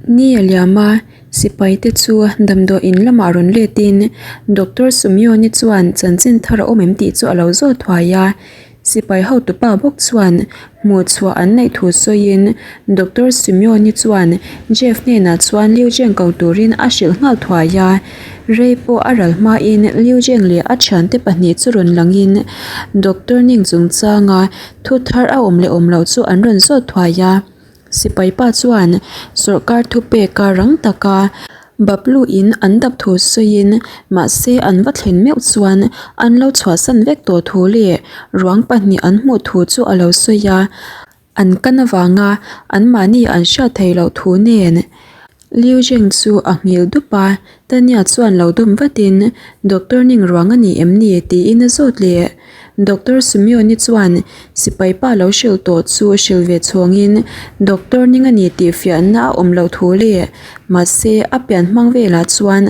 Ni a liam a, sipai te chu damdawi in lamah rawn let in Doctor Sumion-i chuan chanchin thar a awm em tih chu a lo zawt thuai a. Sipai hotupa bawk chuan hmuh chhuah an neih thu sawiin Doctor Simeon-i chuan Jeff hnenah chuan Liu Jeng ko turin a hrilh nghal thuai a. Rei pawh a ral hmain Liu Jeng leh a thiante pahnih chu rawn langin Doctor Ning chungchanga thu thar a awm leh awm loh chu an rawn zawt thuai a. Sipai pa chuan sawrkar thupeka rang taka Bablu in an dap thu sawiin mahse an va thlen meuh chuan an lo chhuahsan vek tawh thu leh ruang pahnih an hmuh thu chu a lo sawi a, an kan avanga anmahni an hriat theih loh thu nen Liu Zheng chu a nghil dup a, Tanya chuan lo dawm vatin Doctor Ning ruang a ni em ni tiin a zawt leh. Doctor Simeon-i chuan sipai pa lo hrilh tawh chu hrilh ve chhawngin Doctor ning a ni tih fiahna a awm loh thu leh mahse a pian hmang velah chuan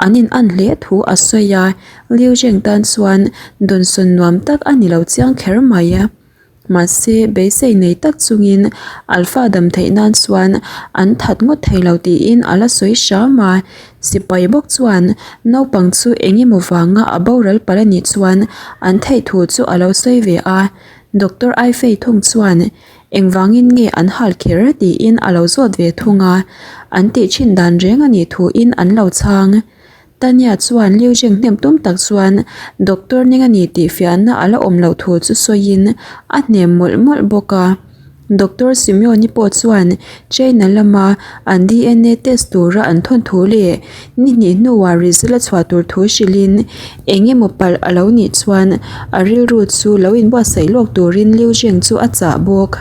an in an hle thu a sawi a, Liu Zheng tan chuan dawnsawn nuam tak a ni lo chiang kher mai. Mahse beisei nei tak chungin Alpha dam theih nan chuan an that ngawt thei lo tiin a la sawi hram a. Sipai bawk chuan naupang chu eng emaw vanga a boral palh a nih chuan an theih thu chu a lo sawi ve a. Doctor Aifei thung chuan engvangin nge an hal kher tiin a lo zawt ve thung a, an tih thin dan reng a nih thuin an lo chhang. Tanya chuan Liu Zheng hnem tum tak chuan doctor ning a ni tih fiahna a la awm loh thu chu sawiin a hnem mawlh mawlh bawk a. Doctor Simeon-i pawh chuan China lama an dna test tura an thawn thu leh ni hnih hnuah result a chhuah tur thu hrilhin eng emaw palh a lo nih chuan a rilru chu lo inbuatsaih lawk turin Liu Zheng chu a chah bawk.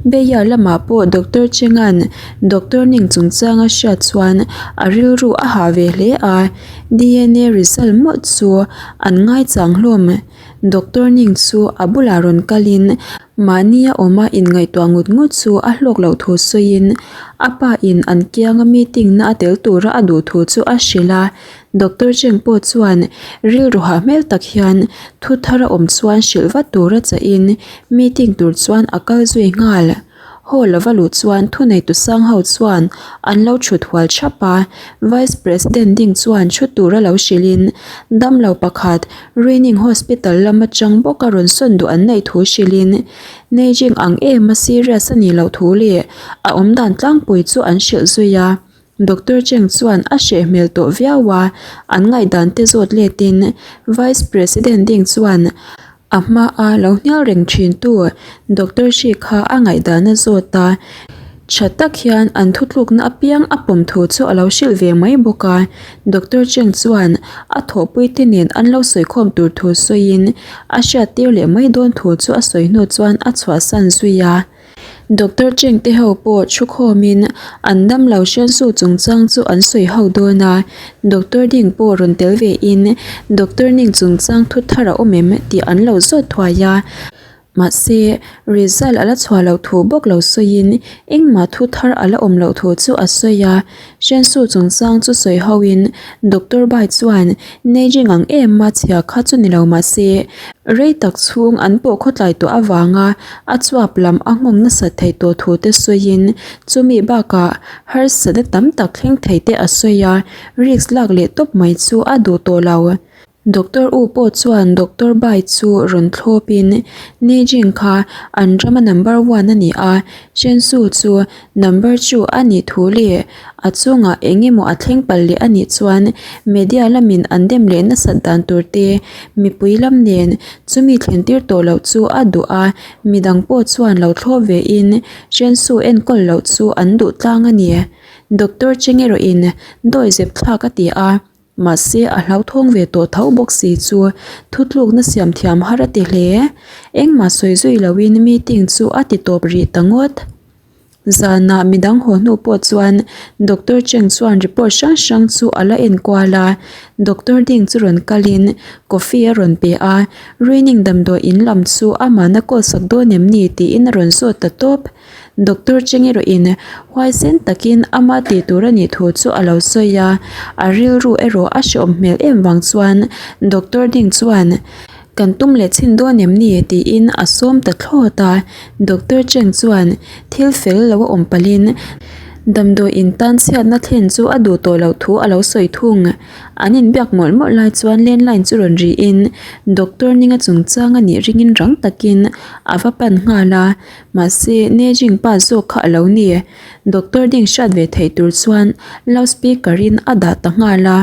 Beia lamah pawh Doctor Cheng-a'n Doctor Ning chungchanga hriat chuan a rilru a hah ve hle a, dna result mawlh chu an ngaichang hlawm. Doctor Ning chu a bulah rawn kalin mahnia awma inngaihtuah ngut ngut chu a hlawk loh thu sawiin a pa in an kianga meeting na a tel tura a duh thu chu a hrilh a. Doctor Cheng pawh chuan rilru hah hmel tak hian thu thar a awm chuan hrilh vat tura chahin meeting tur chuan a kal zui nghal. Hall a va luh chuan thuneitu sang ho chuan an lo thut hual thap a, Vice President ding chuan thu tura lo hrilhin damlo pakhat Ruining Hospital lam atang bawk a rawn sawn duh an neih thu hrilhin Neijing ang em a serious a nih loh thu leh a awmdan tlangpui chu an hrilh zui a. Doctor Cheng chuan a hreh hmel tawh viau a, an ngaihdan te zawt letin Vice President ding chuan a hmaa lo hnial reng thin tu Doctor Shi kha a ngaihdan a zawt a, tha tak hian an thutlukna apiang a pawm thu chu a lo hrilh ve mai bawk a. Doctor Cheng chuan a thawhpui te nen an lo sawikhawm tur thu sawiin a hriattir leh mai dawn thu chu a sawi hnu chuan a chhuahsan zui a. Doctor Cheng te ho pawh thukhawmin an damlo hriatzu chungchang chu an sawi ho dawn a, Doctor Ding pawh rawn tel ve in Doctor Ning chungchang thu thar a awm em tih an lo zawt thuai a, mahse result a la chhuah loh thu bawk lo sawiin engmah thu thar a la awm loh thu chu a sawi a, Hriatzu chungchang chu sawi ho in Doctor Bai chuan Neijing ang em a chhia kha chu ni lo mahse rei tak chhung an pawh khawtlai tawh avanga a chuap lam a nghawng nasat theih tawh thu te sawiin chumi bakah harsatna tam tak thleng thei te a sawi a, risk lak leh tawp mai chu a duh tawh lo. Doctor U pawh chuan Doctor Bai chu rawn thlawpin Neijing kha an rama number one a ni a, Shensu chu number two a nih thu leh a chungah eng emaw a thleng palh leh a nih chuan media lamin an dem leh nasat dan tur te mipui lam nen chumi thlen tir tawh loh chu a duh a, midang pawh chuan lo thlawp ve in Shensu enkawl loh chu an duh tlang a ni. Doctor Cheng erawhin dawihzep thlak a ti a. Mahse a hlauthawng ve tawh tho bawk si chu thutlukna siam thiam har a ti hle. Engmah sawi zui loin meeting chu a ti tawp rih ta ngawt. Zanah midang haw hnu pawh chuan Doctor Cheng chuan report hrang hrang chu a la enkual a, Doctor Ding chu rawn kalin coffee a rawn pe a, Ruining damdawi in lam chu amahna call sak dawn em ni tiin a rawn zawt ta tawp. Doctor Cheng erawhin huaisen takin ama tih tur a nih thu chu a lo sawi a, a rilru erawh a hreawm hmel em vang chuan Doctor Ding chuan Kan tum leh chhin dawn em ni? tiin a sawm ta thlawt a, Doctor Cheng chuan thil fel lo a awm palhin. Damdawi in tan chhiatna thlen chu a duh tawh loh thu a lo sawi thung. An inbiak mawlh mawlh lai chuan landline chu rawn rihin Doctor Ninga chungchang a nih ringin rang takin a va pan nghal a, mahse Nejing pa zawk kha a lo ni. Doctor Ding hriat ve theih tur chuan loudspeaker in a dah ta nghal a.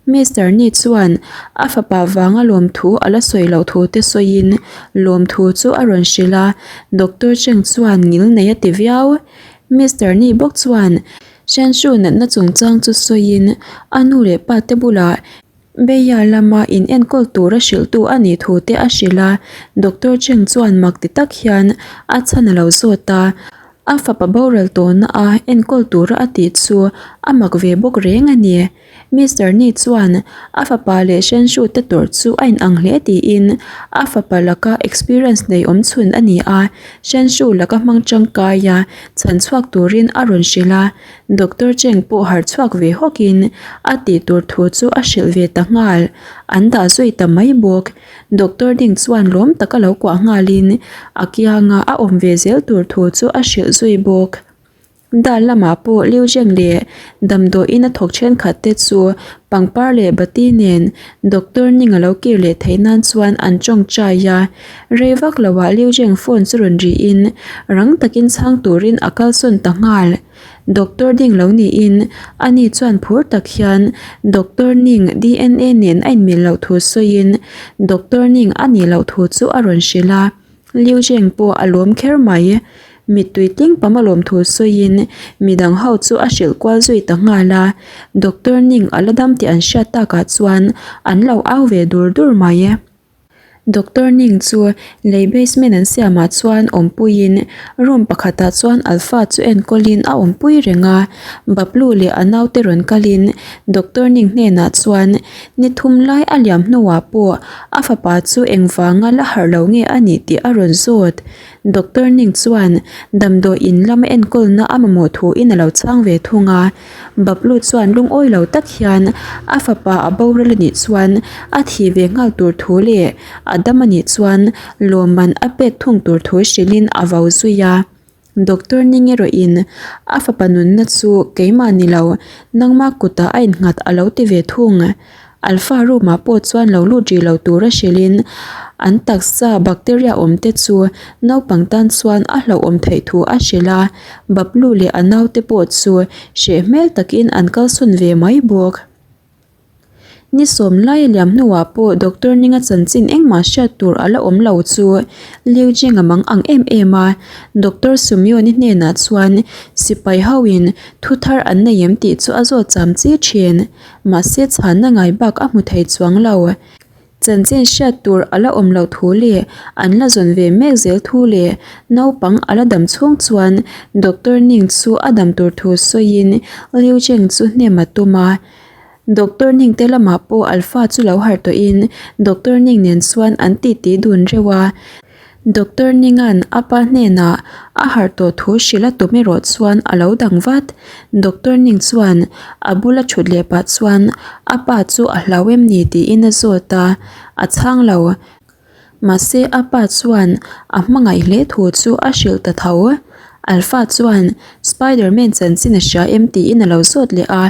Mister Ni chuan a fapa vanga lawmthu a la sawi loh thu te sawiin lawmthu chu a rawn hrilh a, Doctor Cheng chuan ngil nei a ti viau. Mister Ni bawk chuan Hrianshu natna chungchang chu sawiin a nu leh pa te bulah Beia lama in enkawl tura hrilhtu a nih thu te a hrilh a, Doctor Cheng chuan mak ti tak hian a chhan a lo zawt a, a fapa boral tawhna a enkawl tura a tih chu a mak ve bawk reng a ni. Mister Ni chuan a fapa leh Shenshute te tawrh chu a inang hle tiin a fapa laka experience nei awm chhun a ni a, Shenshu laka hmang tangkai a chhan chhuak turin a rawn hrilh a, Doctor Cheng pawh harh chhuak ve hawkin a tih tur thu chu a hrilh ve ta nghal, an dah zui ta mai bawk. Doctor Ding chuan lawm taka lo kuah nghalin a kianga a awm ve zel tur thu chu a hrilh zui bawk. Dal lamah pawh Liu Zheng leh damdawiin a thawk thenkhat te chu pangpar leh bati nen Doctor Ning a lo kir leh theih nan chuan an tawngtai a. Rei vak loah Liu Zheng phone chu rawn rihin rang takin chhang turin a kalsawn ta nghal. Doctor Ding lo niin ani chuan phur tak hian Doctor Ning DNA nen a inmil loh thu sawiin Doctor Ning a nih loh thu chu a rawn hrilh a. Liu Zheng pawh a lawm kher mai. Mittui tling pam a lawm thu sawiin midang ho chu a hrilh kual zui ta nghal a. Doctor Ning a la dam tih an hriat takah chuan an lo au ve dur dur mai. Doctor Ning chu lei basement an siamah chuan awmpuiin room pakhatah chuan Alpha chu enkawlin a awmpui reng a. Bablu leh a naute rawn kalin Doctor Ning hnenah chuan Ni thum lai a liam hnuah pawh a fapa chu engvanga la harh lo nge a nih tih a rawn zawt. Doctor Ning chuan damdawi in lama enkawlna a mamawh thuin a lo chhang ve thung a. Bablu chuan lungawi lo tak hian a fapa a boral a nih chuan a thih ve nghal tur thu leh a dam a nih chuan lawmman a pek thung tur thu hrilhin a vau zui a. Doctor Ning erawhin a fapa nunna chu keimah ni lo, nangma kutah a innghat a lo ti ve thung. Alpha room-ah pawh chuan lo lut rih lo tura hrilhin an taksa bacteria awm te chu naupang tan chuan a hlauhawm theih thu a hrilh a, Bablu leh a naute pawh chu hreh hmel takin an kalsawn ve mai bawk. Ni sawm lai a liam hnuah pawh Doctor Ninga chanchin engmah hriat tur a la awm lo chu Liu Jing a mang ang em em a. Doctor Sumion-i hnenah chuan sipai hoin thu thar an nei em tih chu a zawt cham chi thin. Mahse chhanna ngai bak a hmu thei chuang lo. Chanchin hriat tur a la awm loh thu leh an la zawn ve mek zel thu leh naupang a la dam chhung chuan Doctor Ning chu a dam tur thu sawiin Liu Cheng chu hnem a tum a. Doctor Ning te lamah pawh Alpha chu lo harh tawhin Doctor Ning nen chuan an titi dun reuh a. Doctor Ninga'n a pa hnenah a harh tawh thu hrilh a tum erawh chuan a lo dang vat. Doctor Ning chuan a bula thut leh pah chuan a pa chu a hlau em ni tiin a zawt a, a chhang lo. Mahse a pa chuan a hmangaih hle thu chu a hrilh ta tho. Alpha chuan Spiderman chanchin a hria em tiin a lo zawt leh a,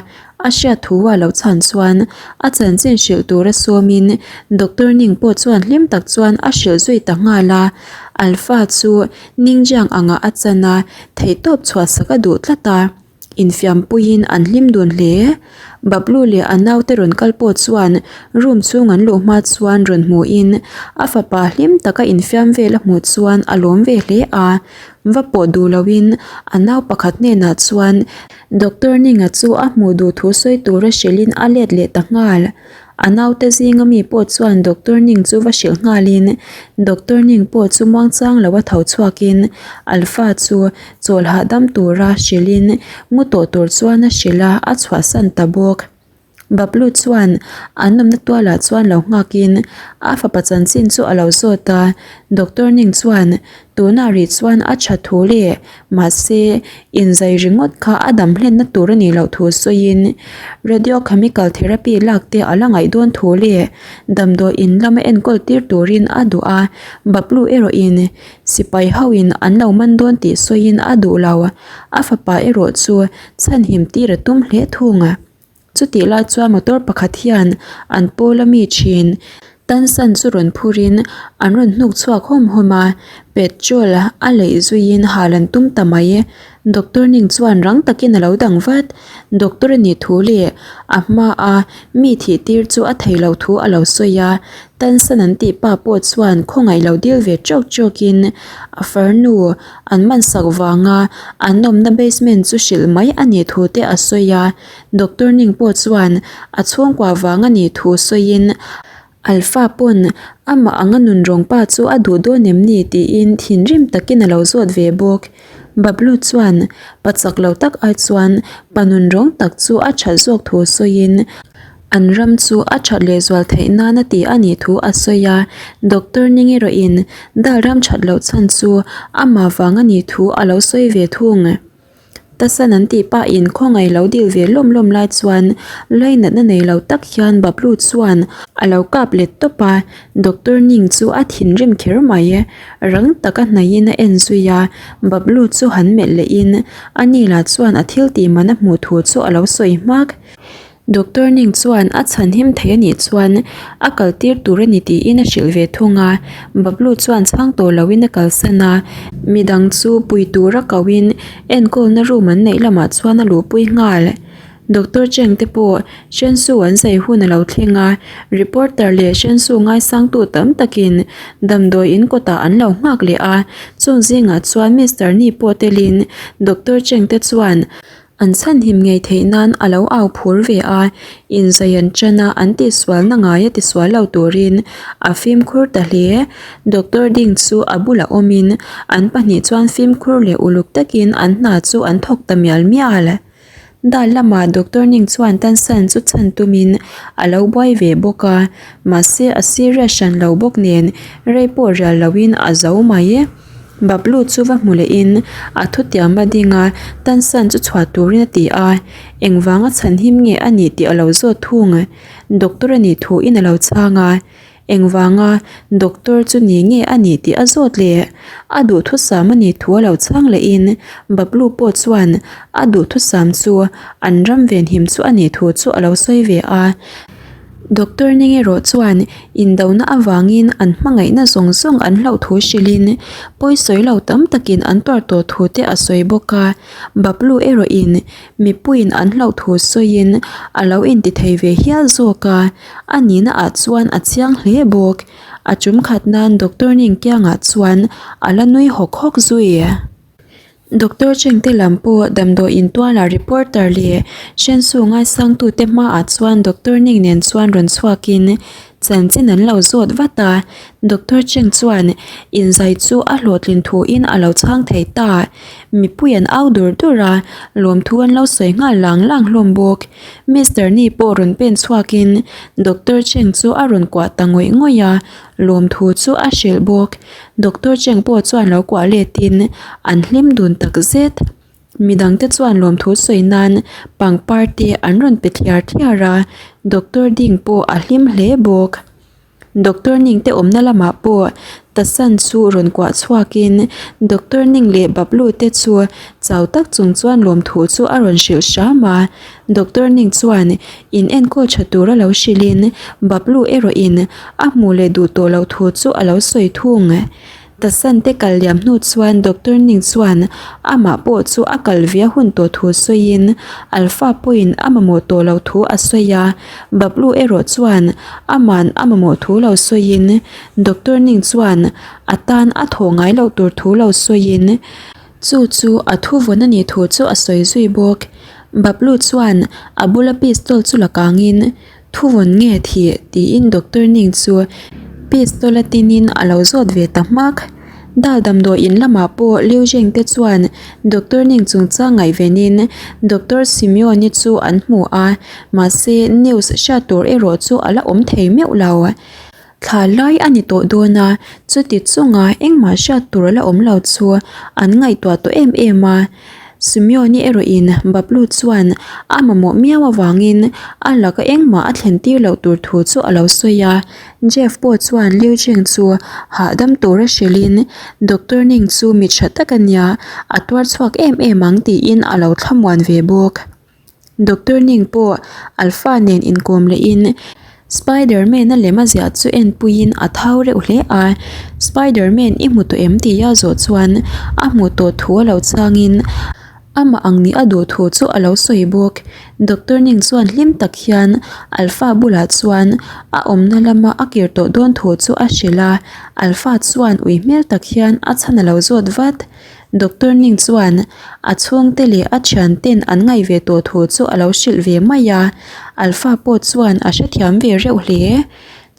a hriat thu a lo chhan chuan a chanchin hrilh tura sawmin Doctor Ning pawh chuan hlim tak chuan a hrilh zui ta nghal a, Alpha chu Ningjiang angah a chan a, theihtawp chhuahsak a duh tlat a. Infiampuiin an hlim dun hle. Bablu leh a naute rawn kal pawh chuan room chhung an luh hma chuan rawn hmuhin a fapa hlim taka infiam vel a hmuh chuan a lawm ve hle a. Va pawh duh loin a nau pakhat hnenah chuan Doctor Ninga chu a hmuh duh thu sawi tura hrilhin a let leh ta nghal. A naute zinga mi pawh chuan Doctor Ning chu va hrilh nghalin Doctor Ning pawh chu muangchang lo a tho chhuakin Alpha chu chawl hahdam tura hrilhin mu tawh tur chuan a hrilh a, a chhuahsan ta bawk. Bablu chuan an awmna tualah chuan lo nghakin a fapa chanchin chu a lo zawt a, Doctor Ning chuan Tunah rih chuan a tha thu leh mahse inzai ringawt kha a dam hlenna tur a nih loh thu sawiin radiochemical therapy lak te a la ngaih dawn thu leh damdawi in lama enkawl tir turin a duh a, Bablu erawhin. Sipai ho in an lo man dawn tih sawiin a duh lo. A fapa erawh chu chhanhim tir a tum hle thung. Chutih lai chuan motor pakhat hian an pawl a mi thin Tansan chu rawn phurin an rawn hnuk chhuak hawm hawm a, petrol a leih zuiin hal an tum ta mai. Doctor Ning chuan rang takin a lo dang vat. Doctor a nih thu leh a hmaa mi thih tir chu a thei lo thu a lo sawi a, Tansan an tih pa pawh chuan khawngaih lo dil ve tawk tawkin a farnu an man sak vanga an awmna basement chu hrilh mai a nih thu te a sawi a. Doctor Ning pawh chuan a chhungkua vang a nih thu sawiin Alpha pawn amah anga nunrawng pa chu a duh dawn em ni tiin thinrim takin a lo zawt ve bawk. Bablu chuan pa chak lo tak ai chuan pa nunrawng tak chu a that zawk thu sawiin an ram chu a that lehzual theih nan a ti a nih thu a sawi a. Doctor Ning erawhin dal ram that loh chhan chu amah vang a nih thu a lo sawi ve thung. Tasan an tih pahin khawngaih lo dil ve lawm lawm lai chuan lainatna nei lo tak hian Bablu chuan a lo kap let tawp a, Doctor Ning chu a thinrim kher mai. Rang taka hnaihin a en zui a, Bablu chu han melh lehin a ni lah chuan a thil tih man a hmuh thu chu a lo sawi hmak. Doctor Ning chuan a chhan him thei a nih chuan a kal tir tur a ni tiin a hrilh ve thung a, Bablu chuan chhang tawh loin a kalsan a, midang chu pui tura kohin enkawlna room an neih lamah chuan a luhpui nghal. Doctor Cheng te pawh Shensu an zai hun a lo thleng a, reporter leh Shensu ngaisangtu tam takin damdawi in kawtah an lo nghak leh a, chung zingah chuan Mister Ni pawh telin Doctor Cheng te chuan An chhanhim ngei theih nan a lo au phur ve a, inzai an tan a, an tihsualna ngai a tisual lo turin a fimkhur ta hle. Doctor Ding chu a bulah awmin an pahnih chuan fimkhur leh uluk takin an hna chu an thawk ta mial mial. Dal lamah Doctor Ning chuan Tansan chu chhan tumin a lo buai ve bawk a, mahse a serious hran lo bawk nen rei pawh rial loin a zo mai. Bablu chu va hmu lehin a thutiam a ding a, Tansan chu chhuah turin a ti a, engvanga chhanhim nge a nih tih a lo zawt thung. Doctor a nih thuin a lo chhang a, engvanga doctor chu ni nge a nih tih a zawt leh. A duhthusam a nih thu a lo chhang lehin Bablu pawh chuan a duhthusam chu an ram venhim chu a nih thu chu a lo sawi ve a. Doctor Ning erawh chuan indona avangin an hmangaihna zawng zawng an hlauh thu hrilhin pawisawi lo tam takin an tuar tawh thu te a sawi bawk a. Bablu erawhin mipuiin an hlauh thu sawiin a lo intithei ve hial zawk a, a nihna ah chuan a chiang hle bawk. A tum khat nan Doctor Ning kiangah chuan a la nui hawk hawk zui. Doctor Cheng te lam pawh damdawi in tualah reporter leh Shensu ngaisangtute hmaah chuan Doctor Ning nen chuan rawn chhuakin chanchin an lo zawt vat a, Doctor Cheng chuan inzai chu a hlawhtlin thuin a lo chhang thei ta. Mipui an au dur dur a, lawmthu an lo sawi nghal lang lang hlawm bawk. Mister Ni pawh rawn pen chhuakin Doctor Cheng chu a rawn kuah ta ngawih ngawih a, Lawmthu chu a hrilh bawk. Doctor Cheng pawh chuan lo kuah letin an hlim dun tak zet. Midangte chuan lawmthu sawi nan pangpar te an rawn pe thliar thliar a, Doctor Ding pawh a hlim hle bawk. Doctor Ning te awmna lamah pawh Tasan chu rawn kuah chhuakin Doctor Ning leh Bablu te chu chau tak chung chuan lawmthu chu a rawn hrilh hram a. Doctor Ning chuan in enkawl tha tura lo hrilhin Bablu erawhin a hmuh leh duh tawh loh thu chu a lo sawi thung. Tasan te kal liam hnu chuan Doctor Ning chuan amah pawh chu a kal ve a hun tawh thu sawiin Alpha pawhin a mamawh tawh loh thu a sawi a, Bablu erawh chuan ama'n a mamawh thu lo sawiin Doctor Ning chuan a tan a thawh ngai loh tur thu lo sawiin Chu chu a thu vawn a nih thu chu a sawi zui bawk. Bablu chuan a bula pistol chu la kangin, Thu vawn nge thih? tiin Doctor Ning chu pistol a tinin a lo zawt ve ta hmak. Dal damdawi in lamah pawh Liu Zheng te chuan Doctor Ning chungchang ngaihvenin Doctor Simeon-i chu an hmu a, mahse news hriat tur erawh chu a la awm thei meuh lo. Thla lai a ni tawh dawn a, chuti chunga engmah hriat tur a la awm lo chu an ngaihtuah tawh em em a. Simeon-i erawhin Bablu chuan a mamawh miau avangin a laka engmah a thlen tir loh tur thu chu a lo sawi a. Jeff pawh chuan Liu Cheng chu hahdam tura hrilhin Doctor Ning chu mi tha tak a nia, a tuar chhuak em em ang tiin a lo thlamuan ve bawk. Doctor Ning pawh Alpha nen inkawm lehin Spiderman a lem a ziah chu enpuiin a thau reuh hle a, Spiderman i hmu tawh em tia zawh chuan a hmuh tawh thu a lo changin amah ang nih a duh thu chu a lo sawi bawk. Doctor Ning chuan hlim tak hian Alpha bulah chuan a awmna lama a kir tawh dawn thu chu a hrilh a, Alpha chuan ui hmel tak hian a chhan a lo zawt vat. Doctor Ning chuan a chhungte leh a thianten an ngaih ve tawh thu chu a lo hrilh ve mai a, Alpha pawh chuan a hrethiam ve reuh hle.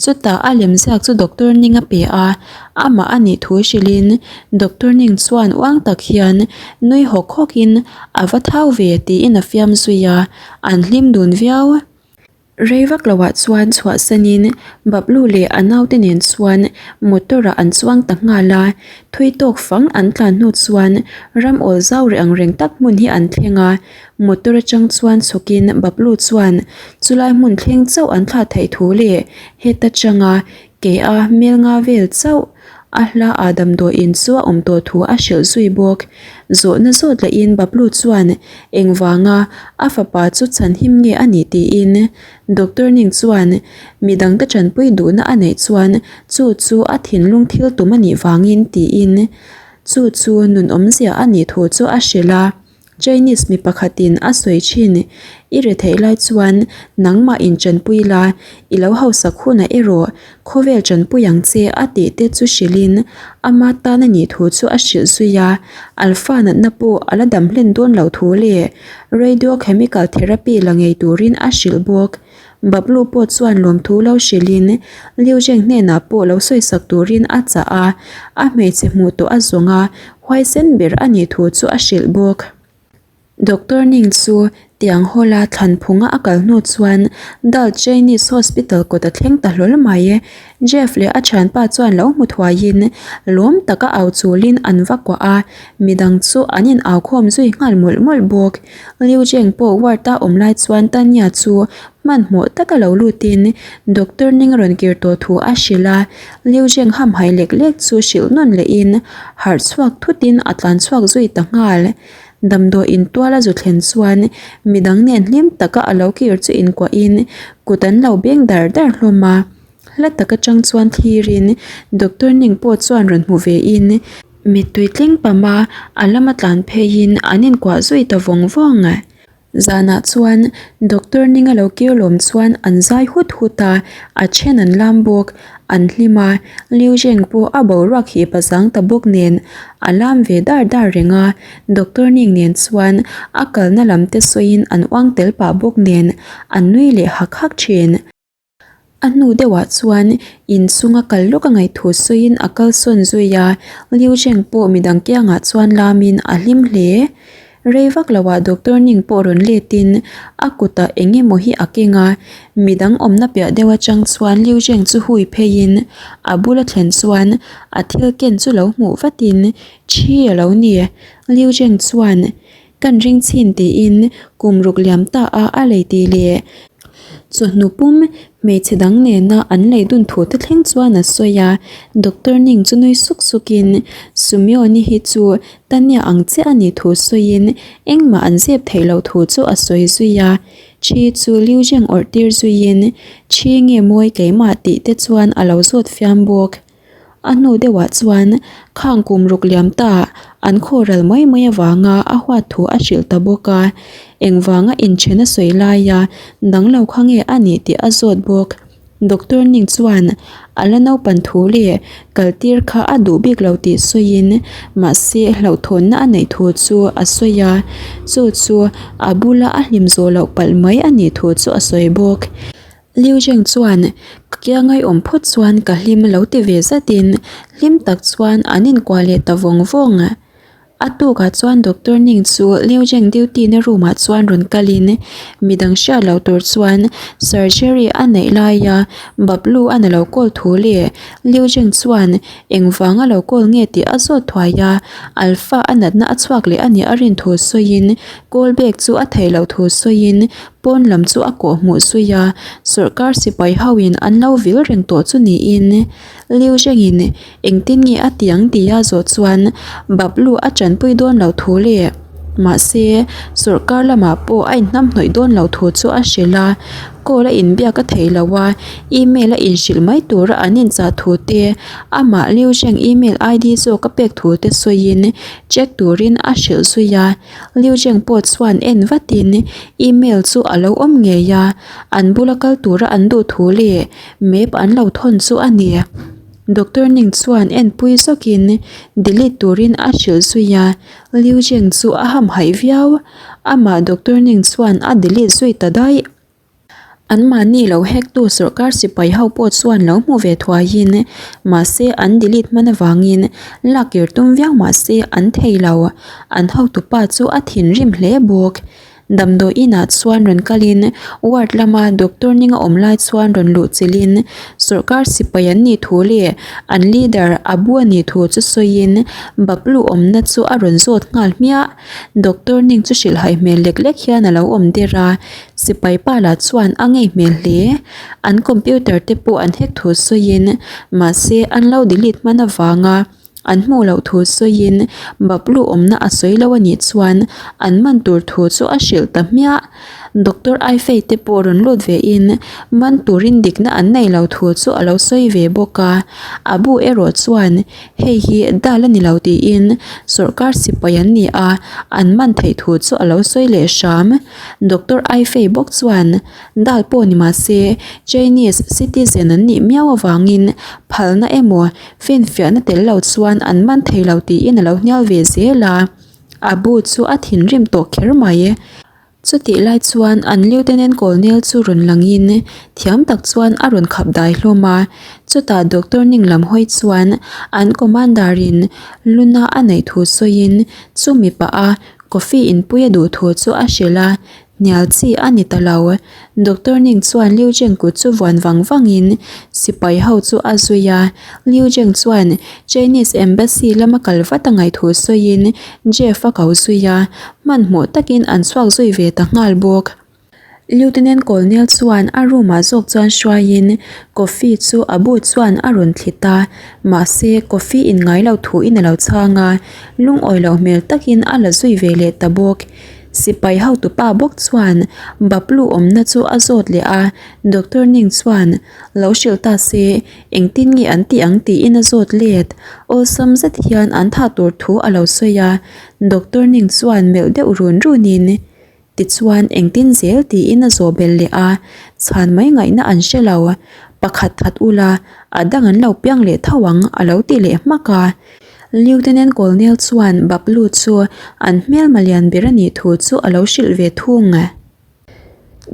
Chutah a lemziak chu Doctor Ning a pe a, amah a nih thu hrilhin Doctor Ning chuan uang tak hian nui hawk hawkin a va thau ve tiin a fiam zui a, an hlim dun viau. Rei vak loah chuan chhuahsanin Bablu leh a naute nen chuan motor ah an chuang ta nghal a, thui tawk fang an tlan hnu chuan ram awl zau reh ang reng tak hmun hi an thleng a, motor atang chuan chhawkin Bablu chuan chulai hmun thleng chauh an thlah theih thu leh heta tanga ke a mel nga vel chauh a hla ah damdawiin chu a awm tawh thu a hrilh zui bawk. Zawhna zawt lahin Bablu chuan engvanga a fapa chu chhanhim nge a nih tiin Doctor Ning chuan midangte tanpui duhna a neih chuan chu chu a thinlung thil tum a nih vangin tiin chu chu nun awmzia a nih thu chu a hrilh a. Chinese mi pakhatin a sawi thin, I re theih lai chuan nangmah in tanpui la, i lo hausak hunah erawh khawvel tanpui ang che a tih te chu hrilhin ama tan a nih thu chu a hrilh zui a, Alpha natna pawh a la dam hlen dawn loh thu leh radiochemical therapy la ngei turin a hrilh bawk. Bablu pawh chuan lawmthu lo hrilhin Liu Zheng hnenah pawh lo sawisak turin a chah a, a hmeichhe hmuh tawh a zawng a, huaisen ber a nih thu chu a hrilh bawk. Doctor Ning chu tiang hawla thlan phunga a kal hnu chuan Dal Chinese Hospital kawt a thleng ta hlawl mai. Jeff leh a thianpa chuan lo hmu thuaiin lawm taka au chulin an va kuah a, midang chu an in au khawm zui nghal mawlh mawlh bawk. Liu Zheng pawh ward a awm lai chuan Tanya chu hmanhmawh taka lo lutin doctor Ning rawn kir tawh thu a hrilh a, Liu Zheng hamhai lek lek chu hrilh nawn lehin harh chhuak thutin a tlan chhuak zui ta nghal. Damdawi intual a zu thlen chuan midang nen hlim taka a lo kir chu inkuahin kut an lo beng dar dar hlawm a. Hla tak atang chuan thlirin Doctor Ning pawh chuan rawn hmu ve in mittui tling pam a, a lama tlan pheiin an inkuah zui ta vawng vawng. Zanah chuan Doctor Ning a lo kir lawm chuan an zai hut hut a, a then an lam bawk, an hlim a, Liu Zheng pawh a boruak hip a zang ta bawk nen a lam ve dar dar reng a, Doctor Ning nen chuan a kalna lam te sawiin an uang tel pah bawk nen an nui leh hak hak thin. A hnu deuhah chuan inchunga kal lawk a ngaih thu sawiin a kalsawn zui a, Liu Zheng pawh midang kiangah chuan lamin a hlim hle. Rei vak loah Doctor Ning pawh rawn letin a kutah eng emaw hi a keng a, midang awmna piah deuh atang chuan Liu Zheng chu hui pheiin a bula thlen chuan a thil ken chu lo hmuh vatin thi a lo ni. Liu Zheng chuan Kan ring chhin tiin kum ruk liam ta a a lei tih leh chawhnu pum hmeichhe dang nena an lei dun thu te thleng chuan a sawi a, Doctor Ning chu nui suk sukin Sumioni hi chu Tanya ang chiah a nih thu sawiin engmah an zep theih loh thu chu a sawi zui a, Thi chu Liu Zheng awrh tir zuiin Thi nge mawi keimah tih te chuan a lo zawt fiam bawk. A hnu deuhah chuan khang kum ruk liam ta an khawral mai mai avanga a huat thu a hrilh ta bawk a, engvanga inthen a sawi laia dang lo kha nge a nih tih a zawt bawk. Doctor Ning chuan a la naupan thu leh kaltir kha a duh bik lo tih sawiin mahse hlauhthawnna a neih thu chu a sawi a, chu chu a bula a hlim zawh loh palh mai a nih thu chu a sawi bawk. Liu Zheng chuan, Ka kiangai awm phawt chuan ka hlim lo ti ve zatin hlim tak chuan an inkuah leh ta vawng vawng. A tukah chuan Doctor Ning chu Liu Zheng duty na room ah chuan rawn kalin midang hriat loh tur chuan surgery a neih laia Bablu an a lo call thu leh Liu Zheng chuan engvanga lo call nge tih a zawt thuai a, Alpha a natna a chhuak leh a nih a rin thu sawiin call back chu a theih loh thu sawiin pawn lam chu a kawh hmuh zui a, sawrkar sipai ho in an lo vil reng tawh chu niin Liu Zheng in Engtin nge a ti ang tih a zawh chuan Bablu a tanpui dawn lo thu leh mahse sawrkar lamah pawh a inhnamhnawih dawn lo thu chu a hrilh a, call a inbiak a theih loh a, email a inhrilh mai tura an inchah thu te, amah Liu Zheng email ID zawk a pek thu te sawiin check turin a hrilh zui a, Liu Zheng pawh chuan en vatin email chu a lo awm ngei a, an bula kal tura an duh thu leh map an lo thawn chu a ni. Doctor Ning chuan enpui zawkin delete turin a hrilh zui a, Liu Zheng chu a hamhaih viau. Amah Doctor Ning chuan a delete zui ta daih. Anmahni lo hack tu sawrkar sipai ho pawh chuan lo hmu ve thuaiin mahse an delete hman avangin lak kir tum viau mahse an thei lo. An hotupa chu a thinrim hle bawk. Damdawi inah chuan rawn kalin ward lama doctor ninga awm lai chuan rawn luh chilhin sawrkar sipai an nih thu leh an leader Abu a nih thu chu sawiin Bablu awmna chu a rawn zawt nghal hmiah. Doctor ning chu hrilhhai hmel lek lek hian a lo awm der a, sipai pa lah chuan a ngei hmel hle. An computer te pawh an hack thu sawiin mahse an lo delete hman avanga An hmuh loh thu sawiin Bablu awmna a sawi lo a nih chuan an man tur thu chu a hrilh ta hmiah. Doctor Aifei te pawh rawn lut ve in man turin dikna an nei lo thu chu a lo sawi ve bawk a. Abu erawh chuan hei hi dal a ni lo tiin sawrkar sipai an ni a, an man theih thu chu a lo sawi leh hram. Doctor Aifei bawk chuan dal pawh ni mah se Chinese citizen an nih miau avangin phalna emaw Finfiahna tel lo chuan an man thei lo tiin a lo hnial ve zel a, Abu chu a thinrim tawh kher mai. Chutih lai chuan an Lieutenant Colonel chu rawn langin thiam tak chuan a rawn khap dai hlawm a, chutah Doctor Ning lam hawi chuan an Commander in Luna a neih thu sawiin chumi pah a coffee inpui a duh thu chu a hrilh a, Hnial chi a ni ta lo. Doctor Ning chuan Liu Zheng kut chu vuan vang vangin sipai ho chu a zui a. Liu Zheng chuan Chinese Embassy lama kal vat a ngaih thu sawiin Jeff a ko zui a, hmanhmawh takin an chhuak zui ve ta nghal bawk. Lieutenant Colonel chuan a room ah zawk chuan hruaiin coffee chu a bu chuan a rawn thlit a, mahse coffee in ngai lo thuin a lo chhang a, lungawi loh hmel takin a la zui ve leh ta bawk. Sipai hotupa bawk chuan Bablu awmna chu a zawt leh a, Doctor Ning chuan lo hrilh ta se engtin nge an tih ang tiin a zawt let. Awlsam zet hian an thah tur thu a lo sawi a, Doctor Ning chuan melh deuh run runin tichuan engtin zel tiin a zawh belh leh a, chhan mai ngaihna an hre lo. Pakhat that ula a dang an lo piang leh tho ang a lo ti leh hmak a. Lieutenant Colonel chuan Bablu chu an hmelma lian ber a nih thu chu a lo hrilh ve thung.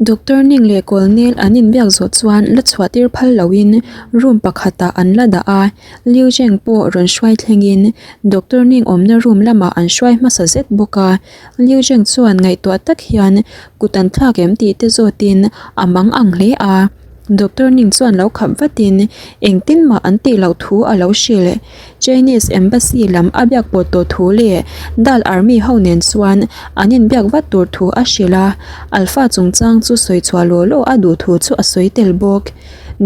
Doctor Ning leh Colonel an inbiak zawh chuan la chhuah tir phal loin room pakhatah an la dah a, Liu Zheng pawh rawn hruai thlengin Doctor Ning awmna room lamah an hruai hmasa zet bawk a. Liu Zheng chuan ngaihtuah tak hian kut an thlak em tih te zawtin a mang ang hle a. Doctor Ning chuan lo khap vatin engtin mah an tih loh thu a lo hrilh. Chinese Embassy lam a biak pawh tawh thu leh Dal Army ho nen chuan an inbiak vat tur thu a hrilh a, Alpha chungchang chu sawi chhuah law law a duh thu chu a sawi tel bawk.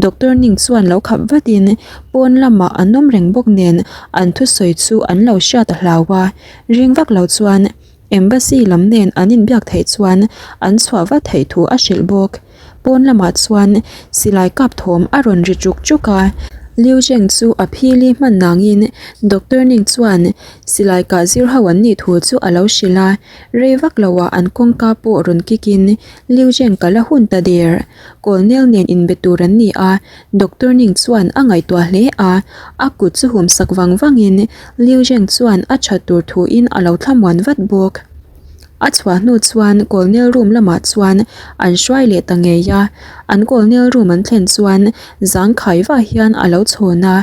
Doctor Ning chuan lo khap vatin pawn lamah an awm reng bawk nen an thusawi chu an lo hriat a hlau a, ring vak lo chuan Embassy lam nen an inbiak theih chuan an chhuah vat theih thu a hrilh bawk. Pawn lamah chuan silai kap thawm a rawn ri chuk chuk a, Liu Zheng chu a phili hman nangin Doctor Ning chuan silai kah zir ho an nih thu chu a lo hrilh a, rei vak loah an kawngka pawh rawn kik in Liu Zheng kal a hun ta der. Colonel nen inbe tur an ni a, Doctor Ning chuan a ngaihtuah hle a, a kut chu hum sak vang vangin Liu Zheng chuan a that tur thuin a lo thlamuan vat bawk. A chhuah hnu chuan Colonel room lamah chuan an hruai leh ta ngei a, an Colonel room an thlen chuan zangkhai vah hian a lo chhawn a.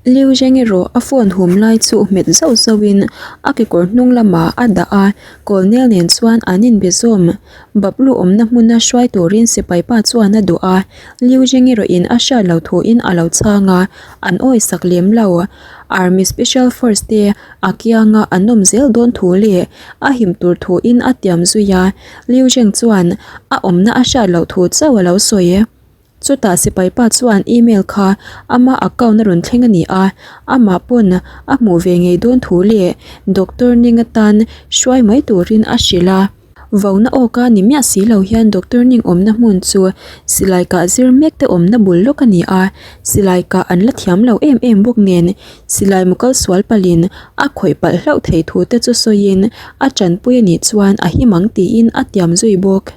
Liu Zheng erawh a phone hum lai chu hmet zauh zauhin a kekawr hnung lamah a dah a, Colonel nen chuan an inbe zawm. Bablu awmna hmuna hruai turin sipai pa chuan a duh a, Liu Zheng erawhin a hriat lo thuin a lo chhang a, an awisak lem lo. Army Special Force te a kianga an awm zel dawn thu leh a him tur thuin a tiam zui a, Liu Zheng chuan a awmna a hriat loh thu chauh a lo sawi. Chutah sipai pa chuan email kha ama account a rawn thleng a ni a, amah pawn a hmuh ve ngei dawn thu leh doctor Ning atan hruai mai turin a hrilh a. Vauna awka ni miah si lo hian doctor Ning awmna hmun chu silai kah zir mek te awmna bul lawk a ni a, silai kah an la thiam lo em em bawk nen silai mu kal sual palhin a khawih palh hlauh theih thu te chu sawiin a tanpui a nih chuan a him ang tiin a tiam zui bawk.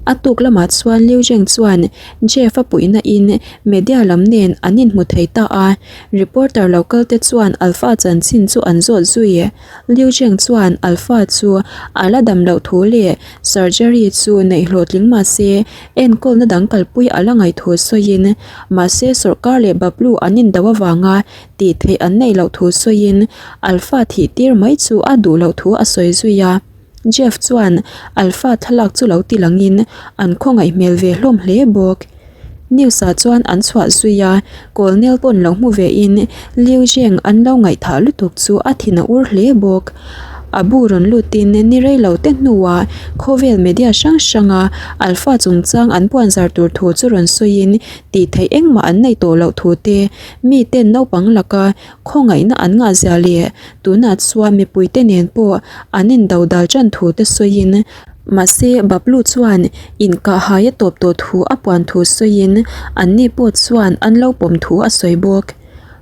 A tuk lamah chuan Liu Zheng chuan Jeff a puihna in media lam nen an inhmu thei ta a, reporter lo kal te chuan Alpha chanchin chu an zawt zui. Liu Zheng chuan Alpha chu a la dam loh thu leh surgery chu neih hlawhtling mah se enkawlna dang kalpui a la ngaih thu sawiin mahse sawrkar leh Bablu an indo avanga tih theih an neih loh thu sawiin Alpha thih tir mai chu a duh loh thu a sawi zui a. Jeff chuan Alpha thlalak chu lo ti langin an khawngaih hmel ve hlawm hle bawk. News ah chuan an chhuah zui a, Colonel pawn lo hmu ve in Liu Zheng an lo ngaihthah lutuk chu a thin a ur hle bawk. A bu rawn lutin ni rei lo te hnuah khawvel media hrang hranga Alpha chungchang an puanzar tur thu chu rawn sawiin tih theih engmah an nei tawh loh thu te miten naupang laka Khawngaihna an ngahzia leh tunah chuan mipuite nen pawh an indo dal tan thu te sawiin, mahse Bablu chuan inkah hai a tawp tawh thu a puan thu sawiin anni pawh chuan an lo pawm thu a sawi bawk.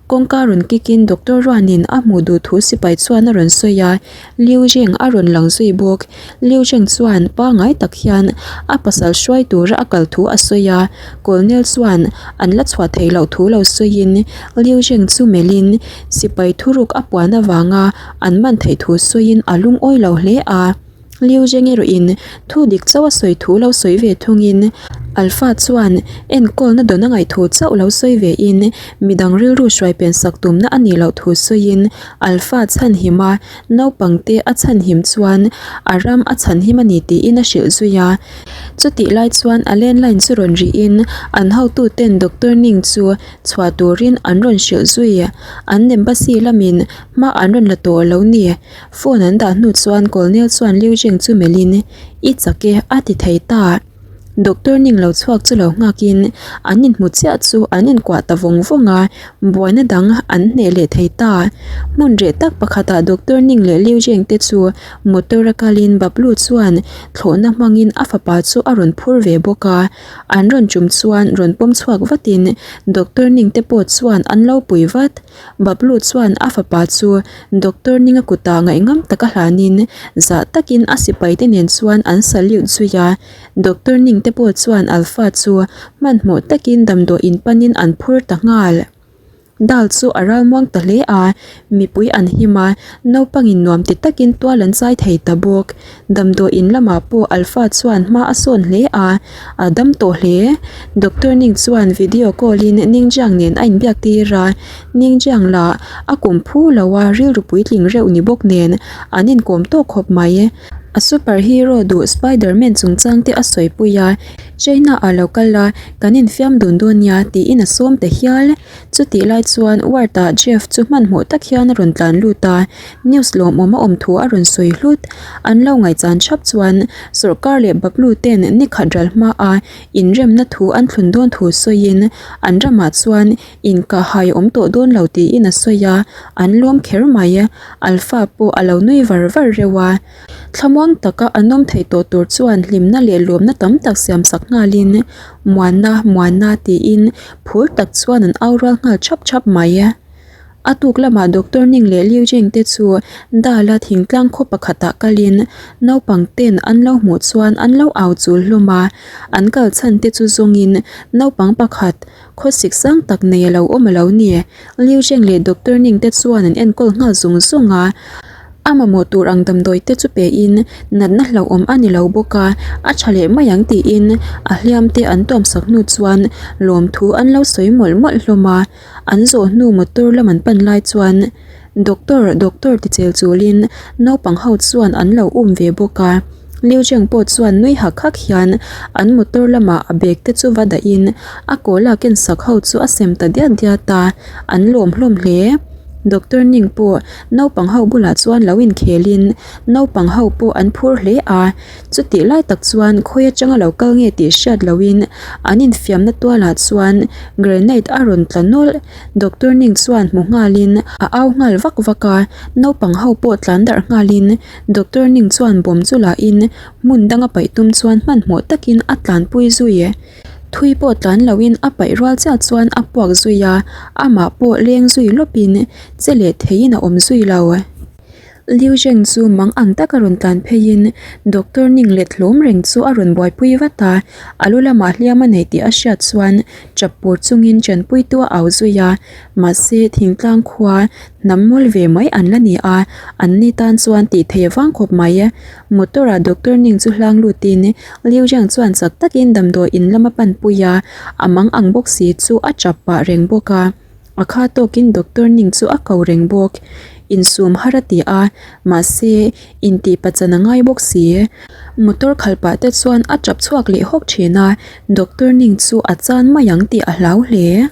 Kawngka rawn kikin Doctor Ruanin a hmuh duh thu sipai chuan a rawn sawi a, Liu Zheng a rawn lang zui bawk. Liu Zheng chuan pangngai tak hian a pasal hruai tura a kal thu a sawi a, Colonel chuan an la chhuah theih loh thu lo sawiin Liu Zheng chu melhin sipai thuruk a puan avanga an man theih thu sawiin a lungawi lo hle a. Liu Zheng erawhin thu dik chauh a sawi thu lo sawi ve thungin Alpha chuan enkawlna dawn a ngaih thu chauh lo sawi vein midang rilru hruai pen sak tumna a nih loh thu sawiin Alpha chhanhim a Naupangte a chhanhim chuan a ram a chhanhim a ni tiin a hrilh zui a. Chutih lai chuan a landline chu rawn rihin an hotuten Doctor Ning chu chhuah turin an rawn hrilh zui. An embassy lamin hma an rawn la tawh lo ni. Phone an dah hnu chuan Colonel chuan Liu Zheng chu melhin, I chak e a ti thei ta. Doctor ning lo chhuak chu lo nghakin an inhmu chiah chu an inkuah ta vawng vawng a, buaina dang an hneh leh thei ta. Hmun reh tak pakhatah Doctor Ning leh Liu Zheng te chu motor a kalin Bablu chuan thlawhna hmangin a fapa chu a rawn phur ve bawk a, an rawn tum chuan rawn pawm chhuak vatin Doctor Ning te pawh chuan an lo pui vat. Bablu chuan a fapa chu Doctor Ninga kutah ngaihngam taka hlanin zah takin a sipaite nen chuan an salute zui a. Doctor Ning te pawh chuan Alpha chu hmanhmawh takin damdawiin panin an phur ta nghal. Dal chu a ralmuang ta hle a, mipui an him a, naupangin nuam ti takin tual an chai thei ta bawk. Damdawiin lamah pawh Alpha chuan hma a sawn hle a, a dam tawh hle. Doctor Ning chuan video call in Ning Jiang nen a inbiak tir a, Ning Jiang lah a kum phu lo a rilru puitling reuh ni bawk nen an inkawm tawk khawp mai. A super hero duh Spiderman chungchang te a sawipui a, China ah lo kal a, kan infiam dun dawn nia tiin a sawm ta hial. Chutih lai chuan ward ah Jeff chu hmanhmawh tak hian a rawn tlan lut a, news lawmawm a awm thu a rawn sawi hlut. An lo ngaihchan thap chuan sawrkar leh Bablu ten ni khat ral hma a inremna thu an thlun dawn thu sawiin an ramah chuan inkahhai a awm tawh dawn lo tiin a sawi a, an lawm kher mai. Alpha pawh a lo nui var var reuh a. Thlamuang taka an awm theih tawh tur chuan hlimna leh lawmna tam tak siam sak nghalin Muanna, Muanna tiin phur tak chuan an au rual nghal thap thap mai. A tuk lamah Doctor Ning leh Liu Jing te chu Dala thingtlang khaw pakhatah kalin naupang ten an lo hmuh chuan an lo au chul hlawm a, an kal chhan te chu zawngin naupang pakhat Khawsik sang tak nei a lo awm a lo ni. Liu Zheng leh Doctor Ning te chuan an enkawl nghal zung zung a. A mamawh tur ang damdawi te chu pe in natna hlauhawm a ni lo bawk a, a tha leh mai ang tiin a hliam te an tuam sak hnu chuan lawmthu an lo sawi mawlh mawlh hlawm a, an zawh hnu motor lam an pan lai chuan doctor doctor ti chel chul in naupang ho chuan an lo um ve bawk a, Liu Zheng pawh chuan nui hak hak hian an motor lamah a bag te chu va dah in a kawl a ken sak ho chu a sem ta diat diat a, an lawm hlawm hle. Doctor Ning pawh naupang ho bulah chuan lo inkhel in naupang ho pawh an phur hle a, chutih lai tak chuan khawi atanga lo kal nge tih hriat loh in an infiamna tualah chuan grenade a rawn tla nawlh. Doctor Ning chuan hmu nghal in a au nghal vak vak a, naupang ho pawh tlan darh nghal in Doctor Ning chuan bawm chu lah in hmun danga paih tum chuan hmanhmawh takin a tlanpui zui. Thui pawh tlan loin a paih rual chiah chuan a puak zui a, amah pawh leng zui lawpin che leh theiin a awm zui lo. Liu Zheng chu mang ang taka rawn tlan pheiin Doctor Ning let hlawm reng chu a rawn buaipui vat a, a lu lamah hliam a nei tih a hriat chuan chap pur chungin tanpuitu a au zui a, mahse thingtlang khua hnam mawl ve mai an la ni a, an ni tan chuan tih theih vang khawp mai. Motor ah Doctor Ning chu hlang lutin Liu Zhang chuan chak takin damdawi in lam a panpui a, a mang ang bawk si chu a tap pah reng bawk a. A kha tawkin Doctor Ning chu a ko reng bawk. Insum har a ti a, mahse intih pachan a ngai bawk si. Motor khalh pah te chuan a tap chhuak leh hawk thin a, Doctor Ning chu a chan mai ang tih a hlau hle.